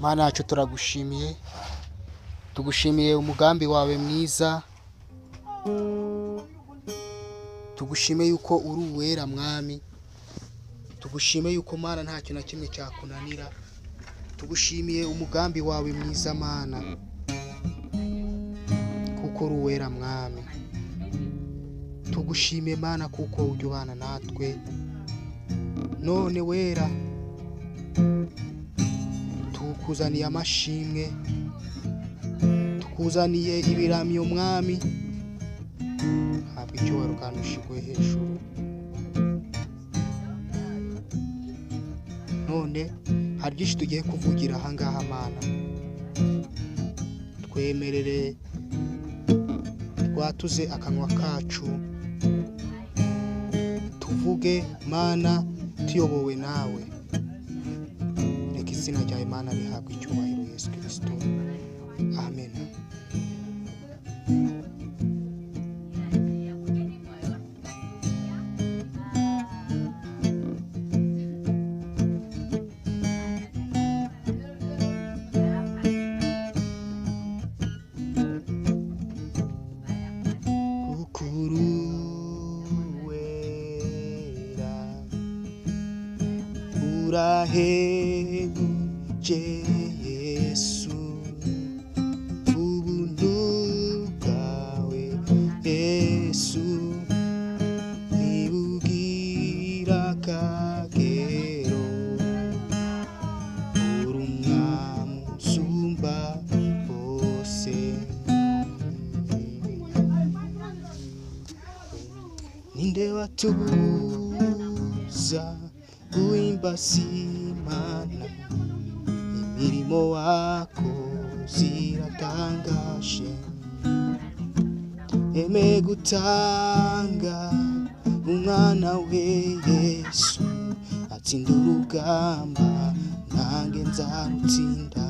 Mana yacu, turagushimiye, tugushimiye umugambi wawe mwiza, tugushime yuko uri uwera Mwami, tugushime yuko Mana nta kintu na kimwe cyakunanira, tugushimiye umugambi wawe mwiza Mana, kuko uri uwera Mwami. Tugushimiye Mana kuko ujya ubana natwe, none wera tukuzaniye amashimwe, tukuzaniye ibiramyo Mwami, habwa icyubahiro kandi ushigwe hejuru. None hari byinshi tugiye kuvugira ahangaha Mana, twemerere twatuze akanwa kacu, tuvuge Mana tuyobowe nawe. Reka izina ryawe Mana rihabwe icyubahiro, Yesu Kristo, amen. Kukuru wera urahebuje Yesu, ubuntu bwawe Yesu ntibugira akagero, uri umwami usumba bose. Ninde watubuza guhimbaza Imana, imirimo wakoze iratangaje, emeye gutanga umwana we Yesu, atsinda urugamba nanjye nzarutsinda.